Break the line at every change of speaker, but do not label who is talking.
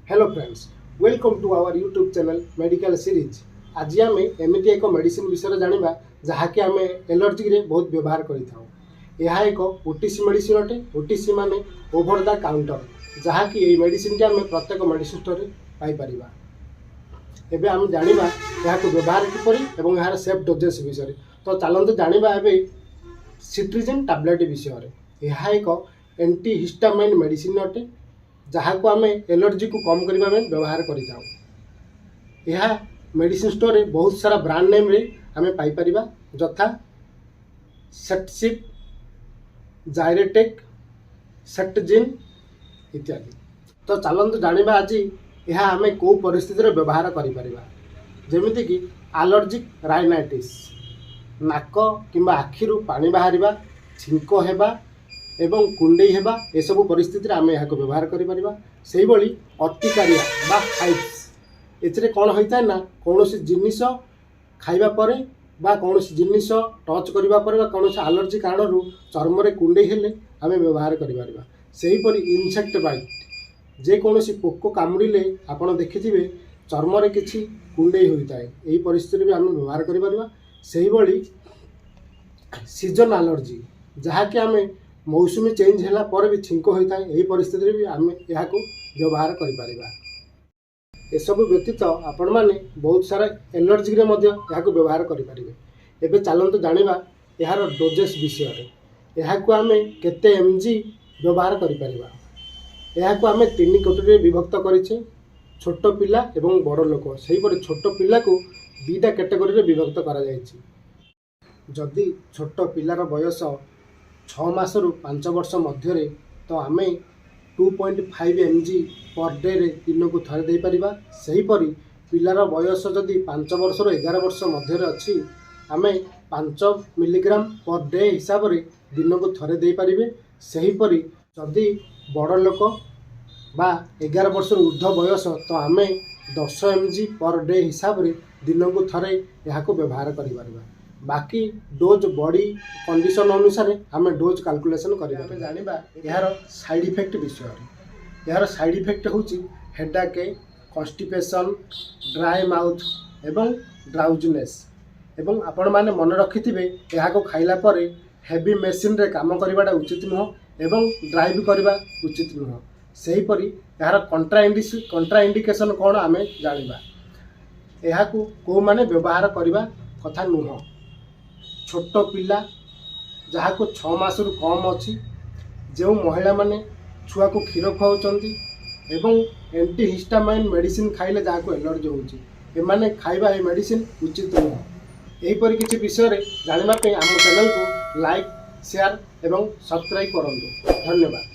Hello friends, welcome to our YouTube channel Medical Series। ଆଜି ଆମେ ଏମିତି ଏକ ମେଡ଼ିସିନ ବିଷୟରେ ଜାଣିବା, ଯାହାକି ଆମେ ଏଲର୍ଜିରେ ବହୁତ ବ୍ୟବହାର କରିଥାଉ। ଏହା ଏକ ଓଟିସି ମେଡ଼ିସିନ ଅଟେ। ଓଟିସି ମାନେ ଓଭର the counter, ଯାହାକି ଏହି ମେଡ଼ିସିନଟି ଆମେ ପ୍ରତ୍ୟେକ ମେଡ଼ିସିନ ଷ୍ଟୋରରେ ପାଇପାରିବା। ଏବେ ଆମେ ଜାଣିବା ଏହାକୁ ବ୍ୟବହାର କିପରି ଏବଂ ଏହାର ସେଫ୍ ଡୋଜେସ୍ ବିଷୟରେ। ତ ଚାଲନ୍ତୁ ଜାଣିବା ଏବେ ସିଟ୍ରିଜିନ୍ ଟାବଲେଟ୍ ବିଷୟରେ। ଏହା ଏକ ଆଣ୍ଟି ହିଷ୍ଟାମାଇନ୍ ମେଡ଼ିସିନ ଅଟେ, ଯାହାକୁ ଆମେ ଏଲର୍ଜିକୁ କମ୍ କରିବା ପାଇଁ ବ୍ୟବହାର କରିଥାଉ। ଏହା ମେଡ଼ିସିନ ଷ୍ଟୋରରେ ବହୁତ ସାରା ବ୍ରାଣ୍ଡ ନେମ୍ରେ ଆମେ ପାଇପାରିବା, ଯଥା ସେଟସିପ୍, ଜାଇରେଟେକ୍, ସେଟଜିନ୍ ଇତ୍ୟାଦି। ତ ଚାଲନ୍ତୁ ଜାଣିବା ଆଜି ଏହା ଆମେ କେଉଁ ପରିସ୍ଥିତିରେ ବ୍ୟବହାର କରିପାରିବା। ଯେମିତିକି ଆଲର୍ଜିକ୍ ରାଇନାଇଟିସ୍, ନାକ କିମ୍ବା ଆଖିରୁ ପାଣି ବାହାରିବା, ଛିଙ୍କ ହେବା ଏବଂ କୁଣ୍ଡେଇ ହେବା, ଏସବୁ ପରିସ୍ଥିତିରେ ଆମେ ଏହାକୁ ବ୍ୟବହାର କରିପାରିବା। ସେହିଭଳି ଅର୍ଟିକାରିଆ ବା ହାଇଭ୍ସ। ଏଥିରେ କ'ଣ ହୋଇଥାଏ ନା, କୌଣସି ଜିନିଷ ଖାଇବା ପରେ ବା କୌଣସି ଜିନିଷ ଟଚ୍ କରିବା ପରେ ବା କୌଣସି ଆଲର୍ଜି କାରଣରୁ ଚର୍ମରେ କୁଣ୍ଡେଇ ହେଲେ ଆମେ ବ୍ୟବହାର କରିପାରିବା। ସେହିପରି ଇନସେକ୍ଟ ବାଇଟ୍, ଯେକୌଣସି ପୋକ କାମୁଡ଼ିଲେ ଆପଣ ଦେଖିଥିବେ ଚର୍ମରେ କିଛି କୁଣ୍ଡେଇ ହୋଇଥାଏ, ଏହି ପରିସ୍ଥିତିରେ ବି ଆମେ ବ୍ୟବହାର କରିପାରିବା। ସେହିଭଳି ସିଜନ୍ ଆଲର୍ଜି, ଯାହାକି ଆମେ ମୌସୁମୀ ଚେଞ୍ଜ ହେଲା ପରେ ବି ଛିଙ୍କ ହୋଇଥାଏ, ଏହି ପରିସ୍ଥିତିରେ ବି ଆମେ ଏହାକୁ ବ୍ୟବହାର କରିପାରିବା। ଏସବୁ ବ୍ୟତୀତ ଆପଣମାନେ ବହୁତ ସାରା ଏଲର୍ଜିରେ ମଧ୍ୟ ଏହାକୁ ବ୍ୟବହାର କରିପାରିବେ। ଏବେ ଚାଲନ୍ତୁ ଜାଣିବା ଏହାର ଡୋଜେସ୍ ବିଷୟରେ। ଏହାକୁ ଆମେ କେତେ ଏମ୍ଜି ବ୍ୟବହାର କରିପାରିବା? ଏହାକୁ ଆମେ ତିନି କୋଟିରେ ବିଭକ୍ତ କରିଛେ, ଛୋଟ ପିଲା ଏବଂ ବଡ଼ ଲୋକ। ସେହିପରି ଛୋଟ ପିଲାକୁ ଦୁଇଟା କ୍ୟାଟେଗୋରୀରେ ବିଭକ୍ତ କରାଯାଇଛି। ଯଦି ଛୋଟ ପିଲାର ବୟସ 6 ମାସରୁ 5 ବର୍ଷ ମଧ୍ୟରେ, ତ ଆମେ 2.5 mg per ଡେରେ ଦିନକୁ ଥରେ ଦେଇପାରିବା। ସେହିପରି ପିଲାର ବୟସ ଯଦି 5 ବର୍ଷରୁ 11 ବର୍ଷ ମଧ୍ୟରେ ଅଛି, ଆମେ 5 ମିଲିଗ୍ରାମ ପର୍ ଡେ ହିସାବରେ ଦିନକୁ ଥରେ ଦେଇପାରିବେ। ସେହିପରି ଯଦି ବଡ଼ ଲୋକ ବା 11 ବର୍ଷରୁ ଉର୍ଦ୍ଧ୍ୱ ବୟସ, ତ ଆମେ 10 ଏମ୍ ଜି ପର୍ ଡେ ହିସାବରେ ଦିନକୁ ଥରେ ଏହାକୁ ବ୍ୟବହାର କରିପାରିବା। ବାକି ଡୋଜ୍ ବଡ଼ି କଣ୍ଡିସନ୍ ଅନୁସାରେ ଆମେ ଡୋଜ୍ କାଲକୁଲେସନ୍ କରିବା। ଆମେ ଜାଣିବା ଏହାର ସାଇଡ଼୍ ଇଫେକ୍ଟ ବିଷୟରେ। ଏହାର ସାଇଡ଼୍ ଇଫେକ୍ଟ ହେଉଛି ହେଡ଼ାକେ, କନଷ୍ଟିପେସନ୍, ଡ୍ରାଏ ମାଉଥ୍ ଏବଂ ଡ୍ରାଉଜିନେସ୍। ଏବଂ ଆପଣମାନେ ମନେ ରଖିଥିବେ, ଏହାକୁ ଖାଇଲା ପରେ ହେଭି ମେସିନ୍ରେ କାମ କରିବାଟା ଉଚିତ ନୁହଁ ଏବଂ ଡ୍ରାଇଭ୍ କରିବା ଉଚିତ ନୁହଁ। ସେହିପରି ଏହାର କଣ୍ଟ୍ରା ଇଣ୍ଡିକେସନ୍ କ'ଣ ଆମେ ଜାଣିବା। ଏହାକୁ କେଉଁମାନେ ବ୍ୟବହାର କରିବା କଥା ନୁହଁ? ଛୋଟ ପିଲା ଯାହାକୁ 6 ମାସରୁ କମ୍ ଅଛି, ଯେଉଁ ମହିଳାମାନେ ଛୁଆକୁ କ୍ଷୀର ଖୁଆଉଛନ୍ତି ଏବଂ ଆଣ୍ଟି ହିଷ୍ଟାମାଇନ୍ ମେଡ଼ିସିନ ଖାଇଲେ ଯାହାକୁ ଏଲର୍ଜି ହେଉଛି, ଏମାନେ ଖାଇବା ଏହି ମେଡ଼ିସିନ ଉଚିତ ନୁହଁ। ଏହିପରି କିଛି ବିଷୟରେ ଜାଣିବା ପାଇଁ ଆମ ଚ୍ୟାନେଲକୁ ଲାଇକ୍, ସେୟାର ଏବଂ ସବସ୍କ୍ରାଇବ୍ କରନ୍ତୁ। ଧନ୍ୟବାଦ।